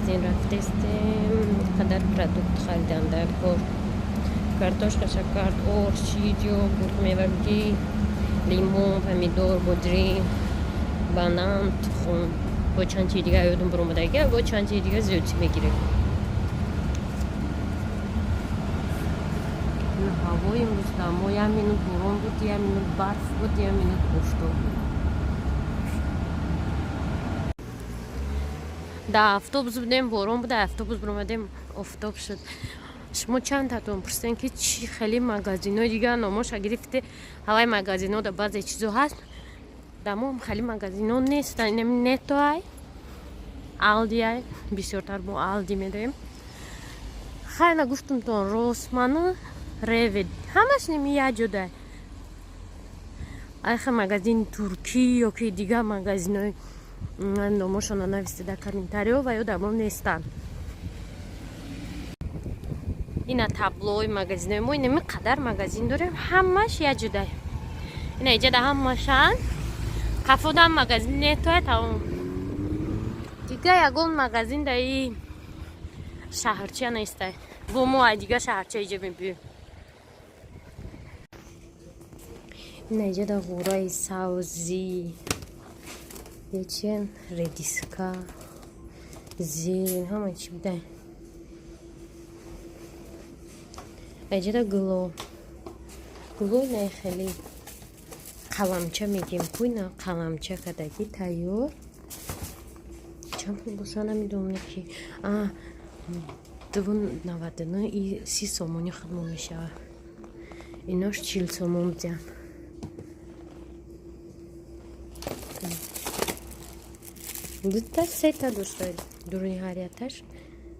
Магазин рафтестем, қадар продукт харидан дар кор: картошка, шакар, орд, шир, йогурт, мевагӣ, лимон, помидор, бодринг, банан, тухм, бо чанд чизи дига ёдум буромадагия, бо чанд чизи дига зиёдчӣ мегирем. Ҳаво имрӯз дамо як минут борон буд, як минут барф буд, як минут офтоб буд. Да автобус будем, борон буда, автобус биромадем, офтоб шуд. Шумо чанд татон пурсидем, ки чӣ хеле магазинои дига номоша гирифте. Ҳаваи магазино да баъзе чизо ҳаст, дамо хеле магазино нест. Инами Нетоай, Алдиай, бисёртар мо Алди медоем. Хайна гуфтумтон, Росману Реве ҳамаш ними як ҷодай. Айха магазини туркӣ ё ки дига магазинои номошона нависте дар комментарио, ва ё дамо нестанд. Ина таблои магазинои мо. Инами қадар магазин дорем, ҳамаш як ҷодай. Ина иҷада ҳамашанд, қафодам магазин Нетоя, тамом. Дига ягон магазин даи шаҳрчия нестай. Бо мо ай дига шаҳрча иҷа мебиёем. Ина иҷада ғураи савзӣ, ячен, редиска, зелень, ҳама чӣ будай. Аҷада гуло, гуло инаи хеле қаламча мегем ку, ина қаламча кадаги тайёр. Чанд пул боша, намедонам, ки 2,99 и 30 сомони худмо мешавад. Инош 40 сомон бидиҳам. Дута сета дошта дуруни ҳар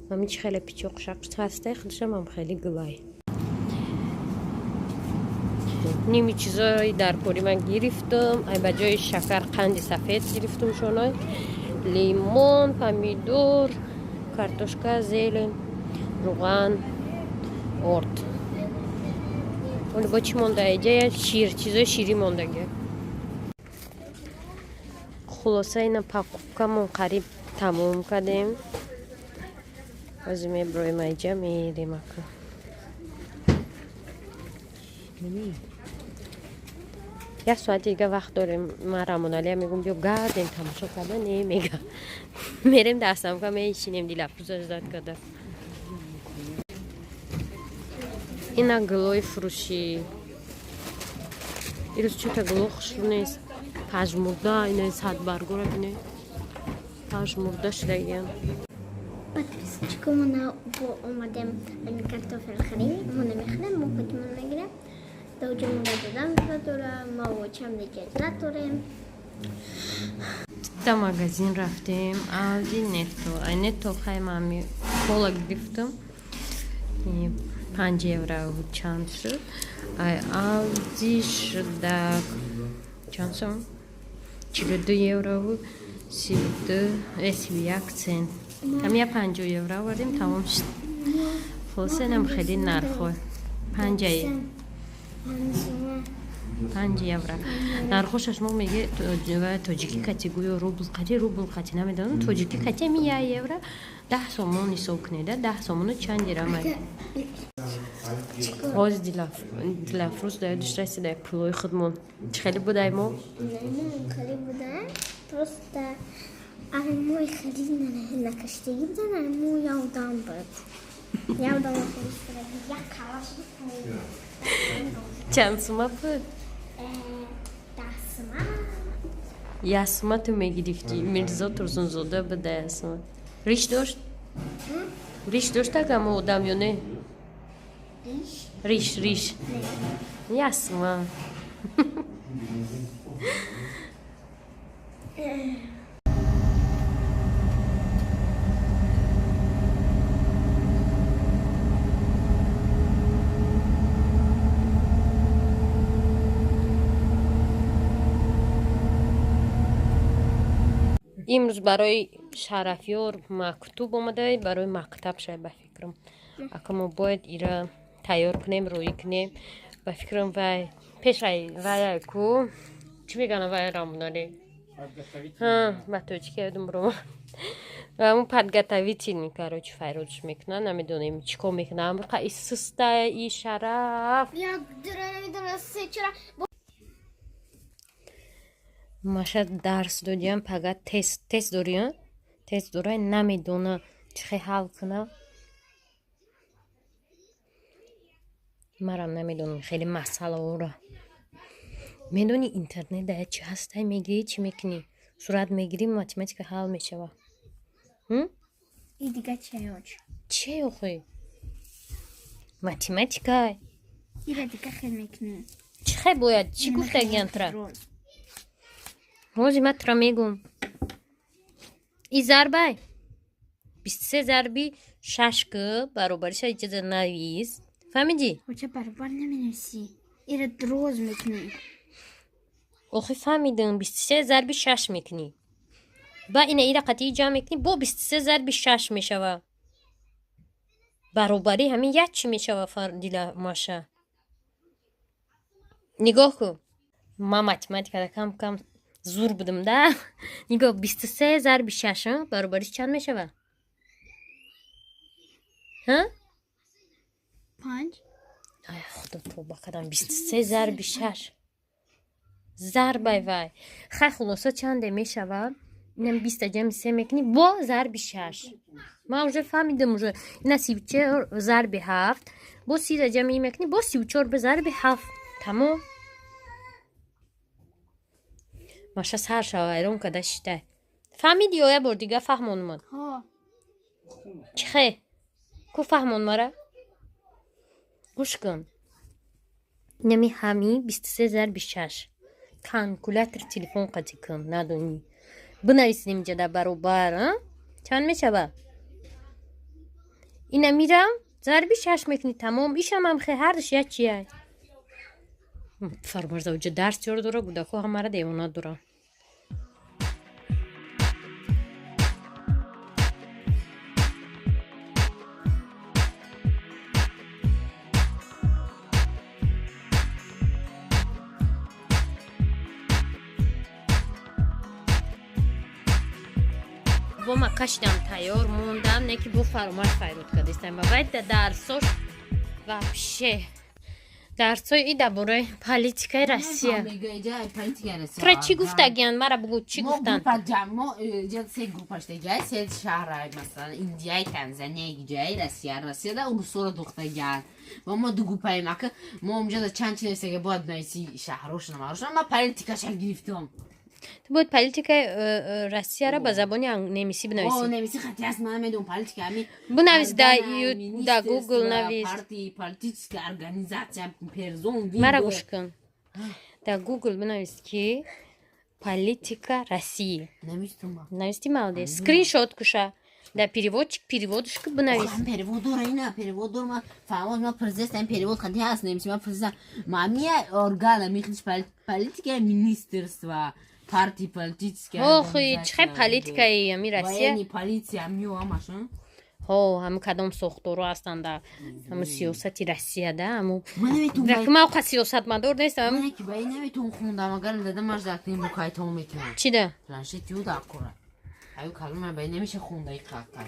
ами чи хеле пичоқ шақ ҳастай, худашам ам хеле гулай. Ними чизои дар кори ман гирифтам. Ай ба ҷои шакар қанди сафед гирифтум, шоной, лимон, помидор, картошка, зелень, руған, орд. Оли бо чӣ монда иҷа? Шир, чизои ширӣ мондаги. Хулоса, ина покупкамон қариб тамом кардем. Ҳозир меброем айҷа, мерем ака. Як соати дига вақт дорем. Ман Рамоналия мегум, биё гардем, тамошо карда. Не, мега, мерем дастамка мешинем. Дилафрӯза ждать карда. Ина гулои фурӯшӣ. Ирӯз чӯта гуло хушрӯ нест, пажмурда. Ина садбаргора бине, пажмурда шудагиям. Подписчикомо бо омадем ами картофел харем. Мо намехарем, мо худмон мегирем. Даоҷа мо дадам дора, ма очам дига дорем. Да магазин рафтем, Алди, Нетто. Ай Нетто хайма ами кола гирифтам, 5 евро чанд шуд. Ай Алди шудак чанд сом? 42 еврову 32, 31 цент. Ам я 50 евро овардем, тамом шуд. Хулоса, инам хеле нархҳо. 5 евро нархошаш. Мо меге тоҷикӣ кати гӯё рубл қати, рубл қати намедонам, тоҷикӣ кати ами 1 евро 10 сомон ҳисоб кунеда. 10 сомону чанд дирама? Ҳозир Дилафрӯз да ёдиш расида пулои худмон чӣ хеле будай мо. Хеле буда, просто аймои хеле накаштагӣ будан, аймо явдам буд, явдам як калаш. Чанд сума буд? 10 сума. Як сума ту мегирифтӣ. Мирзо Турсунзода буда, як сума. Риш дошт, риш дошт агамо одам ё не? Риш, риш, як сума. Имрӯз барои Шарафёр мактуб омада, барои мактаб шай, ба фикрам. Ака мо бояд ира тайёр кунем, рӯӣ кунем. Ба фикрам, вай пешай вай ку чӣ мегана, вай рамонаре, ба тоҷики ёдум рома. Ҳамун подготовительный, короче, файродш мекунад, намедонем чӣ кор мекунад. Амриқа и суста, и шараф. Як дура намедонам, се чора. Маша дарс додиям, пага тест дорӣ, тест дора, намедона чӣ хел ҳал кунам. Марам намедонам хеле масъалаҳоро. Медонӣ, интернет да чӣ ҳастай, мегирӣ, чӣ мекунӣ? Сурат мегирӣ, математика ҳал мешава. И дига чаёч. Че охи? Математика. Ира дига хел мекунӣ. Чӣ хел бояд? Чӣ гуфтагиан тура? Ҳозир ман тура мегӯм. И зарбай. 23 зарби 6 ки баробариша иҷоза навис. Фаҳмидӣ? Хоча баробар наменависӣ. Ира дроз мекунӣ. Охи фаҳмидам, 23 зарби 6 мекунӣ. Ба ина ира қатъи ҷамъ мекунӣ, бо 23 зарби 6 мешава. Баробарӣ ҳамин як чӣ мешава, Дила Маша. Нигоҳ кун. Ман математикада кам кам зур будам да. Нигоҳ, 23 зарби 6 баробариш чанд мешава? Ҳа? 5. Ай худо, тоба кардам. 23 зарби 6. Зарбай вай. Хай, хулоса чанде мешава? Инам 20 ҷамъи се мекунӣ бо зарби 6. Ман уже фаҳмидам уже. Ина 34 зарби 7 бо 30 ҷамъи мекунӣ бо 34 ба зарби 7. Тамом. Маша сар шава, айрон када шитай. Фаҳмидӣ ё як бор дига фаҳмон ман? Ҳо. Чӣ хе? Ку фаҳмон мара? Гӯш кун. Инами ҳами 23 зарби 6. Калкулятор телефон қатӣ кун, надонӣ. Бинависем инҷа дар баробар, чанд мешава? Ина мирам зарби 6 мекунӣ, тамом. Ишам ҳам хе, ҳардуш як чия. Фармарза уҷа дарс ёр дора, гудако ҳамара девона дора. Бо ма кашидам, тайёр мондам, не ки бо фаромарз файрод кардистам. Ва вай да дарсош вообще дарсои и дар бораи политикаи Россия. Тура чӣ гуфтагиян? Мара бугӯ, чӣ гуфтанд? Мо се группаш дега, се шаҳра, масалан, Индияи, Танзания, ҷаи Россия. Россияда урусоро духтагиян. Ва мо ду группаем. Ака мо онҷа чанд чи нестага бояд нависи шаҳрошона, марошона. Ма политикаша гирифтам. Ту бояд политикаи Россияро ба забони немисӣ бинависӣ. Немисӣ хати аст, ман намедонам политика ами. Бинавис да Google, навис. Партии, политическая организация, персон. Мара гӯш кун. Да Google бинавис ки политика России. Навистум. Нависти, молодец. Скриншот куша. Да переводчик переводш ки бинавис. Перевод дора, ина перевод дора, ма фаҳмод, ма президент перевод хати ҳаст, немисӣ ма президент. Ма мия органа михлиш политика министерства партии политическая. Охи, чӣ хел политикаи ами Россия? Военный полиция миё ҳамашон. Ҳо, ҳамн кадом сохторо ҳастанд да ҳамн сиёсати Россия да ҳамн. Ма оқа сиёсатмадор нестам. Ки ба наметон хундам, агар дадамаш дактин бо кайтон метавон. Чӣ да? Планшет ю да кора. Аю калима ба намеша хунда и қаққа.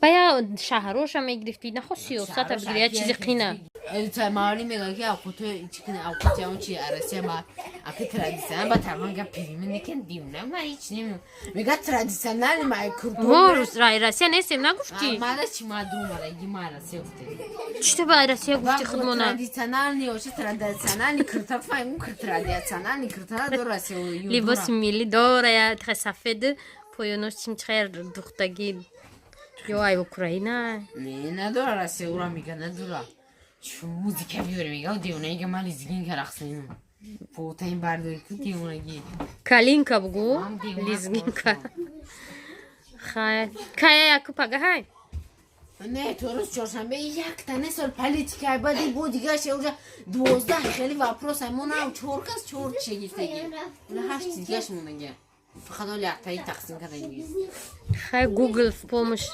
Бая шаҳроша мегирифтӣ, нахо сиёсата бигири, як чизи қина. Маоли мега ки авқото чи кина, авқоти он чи Россия ба аки традиционал ба тарман га пирими некен дивна, ма ҳеч нем мега традиционал ма курто. Мо Россия нестем, нагуфтӣ? Мада чи ма думала, ги ма Россия гуфте. Чӣ ту ба Россия гуфти худмона? Традиционални оша традиционални курта фаҳму, традиционални курта до Россия. Либоси миллӣ дора, я тха сафед, поёнош чимчихе духтаги ё ай Украина. Не, надора Россия, ура мега надора. Музыка биёре мега, девонаги ма лезгинка рақс менам. Фотаин бардори ку девонаги. Калинка бугу, лезгинка. Хай, кая яку пагаҳай? Не, то рӯз чоршанбе якта не сол политика, баъди бо дигаш уже 12 хеле вопрос ай, мо на чор кас чор чиша гирифтаги. Ула ҳашт дигаш мондаги. Фақат оли яктаи тақсим кардаги. Хай, Google в помощь.